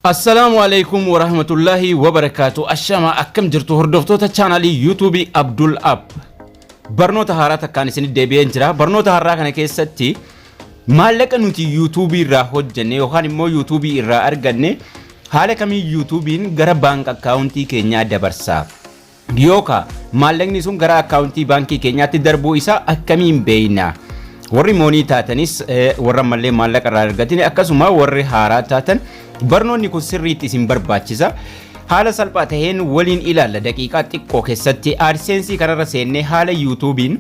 Assalaamu alaikum warahmatullahi wabarakaatu. Ashama, akkam jirtu hordoftoota chaanalii YouTubeii Abdul App? Barnoota haaraa takkaan isin deebi'een jira. Barnoota haaraa kana keessatti maallaqa nuti YouTubeii irraa hojjenne yookaan immoo YouTubeii irraa arganne haala kamiin YouTubeiin gara bank accountii keenyaa dabarsa, yookaan maallaqni sun gara akkaawuntii baankii keenyaatti darbuu isaa akkamiin beeyna? Warri moonii taatanis, warra ammallee maallaqa irraa argatin, akkasuma warri haaraa taatan, barnoonni kun sirriitti isin barbaachisa. Haala salphaa taheen waliin ilaalla. Daqiiqaa xiqqoo keessatti AdSense kanarra seennee haala YouTubeiin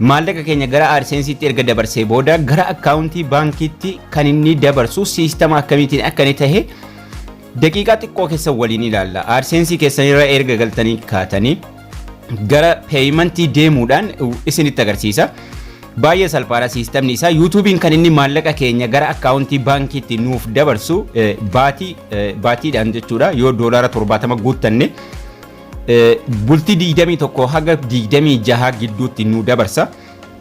maallaqa keenya gara AdSensetti erga dabarsee booda gara akkaawuntii baankiitti kan inni dabarsu siistama akkamiitiin akka inni tahe daqiiqaa xiqqoo keessa waliin ilaalla. AdSense keessanirra erga galtanii kaatanii gara paymentii deemuudhaan isinitti agarsiisa. Baay'ee salphaadha siistamni isaa. YouTubeiin kan inni maallaqa keenya gara akkaawuntii baankiitti nuuf dabarsu baatii baatiidhaan jechuudha. Yoo $70 guuttanne bultii 21 haga 26 gidduutti nu dabarsa.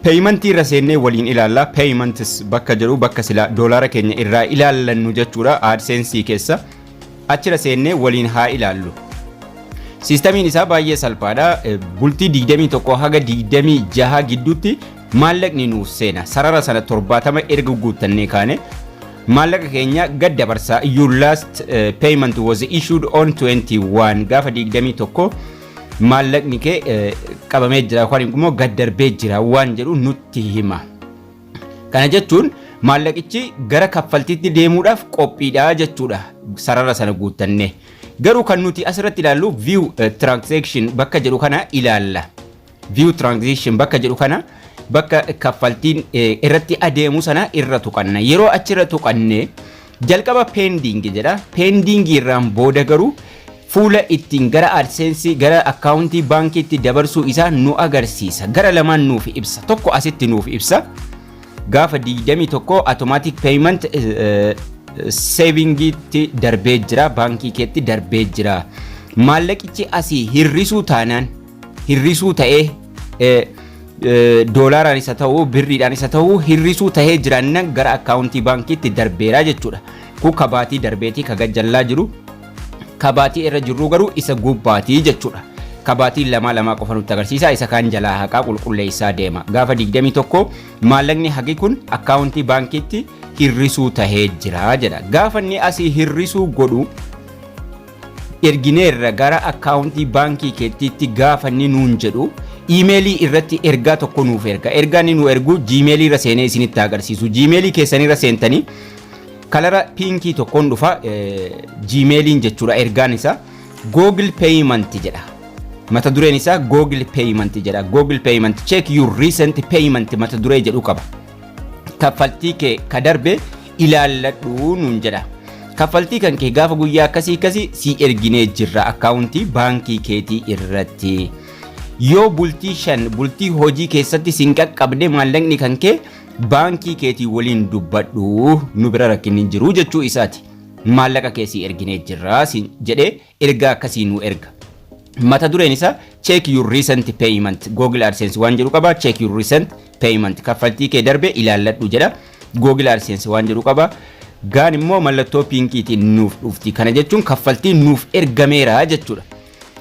Paymentii irra seennee waliin ilaalla. Payments bakka jedhu, bakka sila doolaara keenya irraa ilaallannu jechuudha, AdSense keessa. Achirra seennee waliin haa ilaallu. Siistamiin isaa baay'ee salphaadha. Bultii 21 haga 26 gidduutti maallaqni nuuf seena. Sarara sana 70 erga guuttannee kaane maallaqa keenya gad dabarsa. Your last payment was issued on 21, gaafa 21 maallaqni kee qabamee jira yookaan immoo gad darbee jira waan jedhu nutti hima. Kana jechuun maallaqichi gara kaffaltiitti deemuudhaaf qophiidha jechuudha sarara sana guuttanne. Garuu kan nuti asirratti ilaallu view transaction bakka jedhu kana ilaalla. View transaction bakka jedhu kana, bakka kaffaltiin irratti adeemu sana irra tuqanna. Yeroo achirra tuqanne jalqaba pending jedha. Pending irraan booda garuu fuula ittiin gara AdSense, gara akkaawuntii baankiitti dabarsuu isaa nu agarsiisa. Gara lamaan nuuf ibsa. Tokko asitti nuuf ibsa. Gaafa 21 automatic payment savingiitti darbee jira, baankii keetti darbee jira. Maallaqichi asii hir'isuu taanaan, hir'isuu ta'ee, doolaaraan isa ta'uu birriidhaan isa ta'uu, hir'isuu ta'ee jiraannan gara akkaawuntii baankiitti darbeera jechuudha. Kun kabaatii darbeetii ka gajjallaa jiru, kabaatii irra jirru garuu isa gubbaatii jechuudha. Kabaatii lama lamaa qofa nutti agarsiisa, isa kaan jalaa haqaa qulqulleessaa deema. Gaafa 21 maallaqni haqi kun akkaawuntii baankiitti hir'isuu tahee jira jedha. Gaafa inni asii hir'isuu godhu, ergineerra gara akkaawuntii baankii keettiitti gaafa inni nuun jedhu, iimeelii irratti ergaa tokko nuuf erga. Ergaa inni nu ergu Gmailii irra seenee isinitti agarsiisu. Gmailii keessanirra seentanii color pinkii tokkoon dhufa Gmailiin jechuudha ergaan isaa. Google Payment jedha. Mata dureen isaa Google Payment jedha. Google Payment, check your recent payment mata duree jedhu qaba. Kaffaltii kee ka darbe ilaalladhu nuun jedha. Kaffaltii kan kee gaafa guyyaa akkasii akkasii si erginee jirra akkaawuntii baankii keetii irratti. Yoo bultii 5 bultii hojii keessatti siin qaqqabde maallaqni kan kee, baankii keetii waliin dubbadhu, nu bira rakkinni hin jiru jechuu isaati. Maallaqa kee si erginee jirra jedhee ergaa akkasii nu erga. Mata dureen isaa check your recent payment, Google AdSense waan jedhu qaba. Check your recent payment, kaffaltii kee darbe ilaalladhu jedha. Google AdSense waan jedhu qaba. Gaan immoo mallattoo pinkiitiin nuuf dhufti. Kana jechuun kaffaltiin nuuf ergameera jechuudha.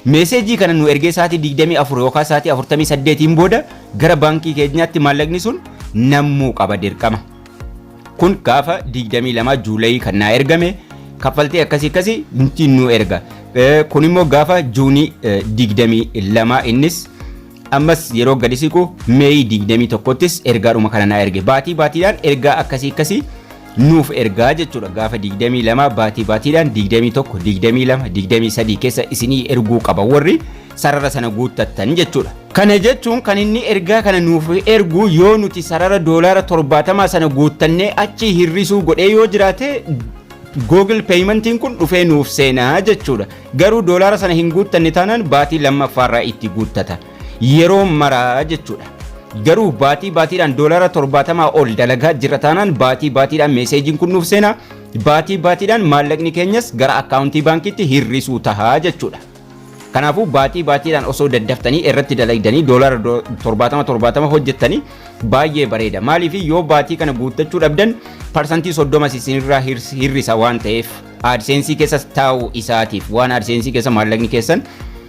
Meeseejii kana nu ergee sa'aatii 24 yookaan sa'aatii 48 booda gara baankii keenyaatti maallaqni sun nammuu qaba dirqama. Kun gaafa 22 Juulayii kan naa ergame, kaffaltii akkasii akkasii nuti nu erga. Kun immoo gaafa Juunii 22, innis ammas yeroo gadi siqu Meeyii 21ttis ergaadhuma kana naa erge. Baatii baatiidhaan ergaa akkasii akkasii nuuf ergaa jechuudha. Gaafa 22 baatii baatiidhaan 21, 22, 23 keessa isinii erguu qaba warri sarara sana guuttattan jechuudha. Kana jechuun kan inni ergaa kana nuuf ergu yoo nuti sarara $70 sana guuttannee achi hir'isuu godhee yoo jiraate, Google Paymentiin kun dhufee nuuf seenaa jechuudha. Garuu doolaara sana hin guuttanne taanaan baatii lammaffaarraa itti guuttata. Yeroo maraa jechuudha. Garuu baatii baatiidhaan $70 ol dalagaa jira taanaan, baatii baatiidhaan meeseejiin kun nuuf seenaa. Baatii baatiidhaan maallaqni keenyas gara akkaawuntii baankiitti hir'isuu tahaa jechuudha. Kanaafuu baatii baatiidhaan osoo daddaftanii irratti dalagdanii $70 70 hojjettanii baay'ee bareeda. Maaliif? Yoo baatii kana guuttachuu dhabdan parsantii 30 isinirraa hir'isa waan ta'eef. AdSense keessa taa'uu isaatiif, waan AdSense keessa maallaqni keessan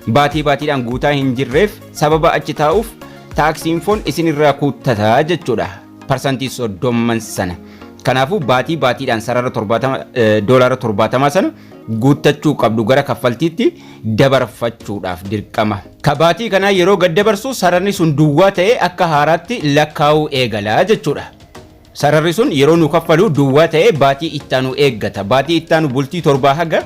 baatii baatiidhaan guutaa hin jirreef, sababa achi taa'uuf tax infon isinirraa kuttataa jechuudha. 30% sana. Kanaafuu baatii baatiidhaan sarara 70, $70 sana guuttachuu qabdu gara kaffaltiitti dabarfachuudhaaf dirqama. Ka baatii kanaa yeroo gad dabarsu sararri sun duwwaa ta'ee akka haaraatti lakkaa'uu eegalaa jechuudha. Sararri sun yeroo nu kaffalu duwwaa ta'ee baatii ittaanu eeggata. Baatii ittaanu bultii 7 haga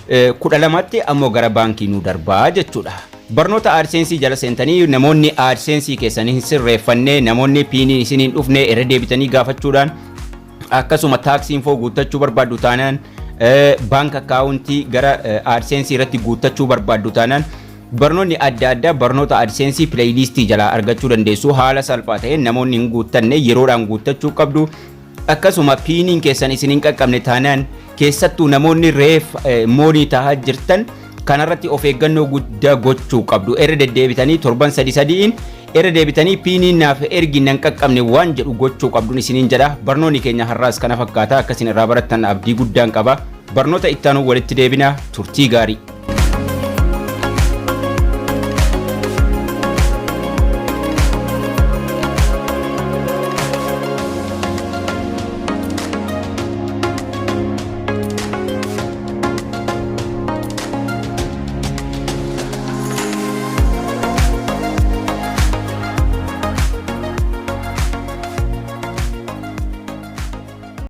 12tti ammoo gara baankii nu darbaa jechuudha. Barnoota AdSense jala seentanii, namoonni AdSense keessanii hin sirreeffannee, namoonni PINiin isin hin dhufne irra deebitanii gaafachuudhaan, akkasuma tax info guuttachuu barbaaddu taanaan, bank accountii gara AdSense irratti guuttachuu barbaaddu taanaan, barnoonni adda addaa barnoota AdSense playlistii jalaa argachuu dandeessu. Haala salphaa ta'een namoonni hin guuttanne yeroodhaan guuttachuu qabdu. Akkasuma PINiin keessan isin hin qaqqabne taanaan, keessattuu namoonni reef moonii tahaa jirtan kanarratti of eeggannoo guddaa gochuu qabdu. Irra deddeebitanii torban sadi sadiin irra deebitanii PINiin naaf ergi, nan qaqqabne waan jedhu gochuu qabduun isiniin jedha. Barnoonni keenya har'aas kana fakkaata. Akkasin irraa barattan abdii guddaan qaba. Barnoota ittaanuu walitti deebina. Turtii gaarii.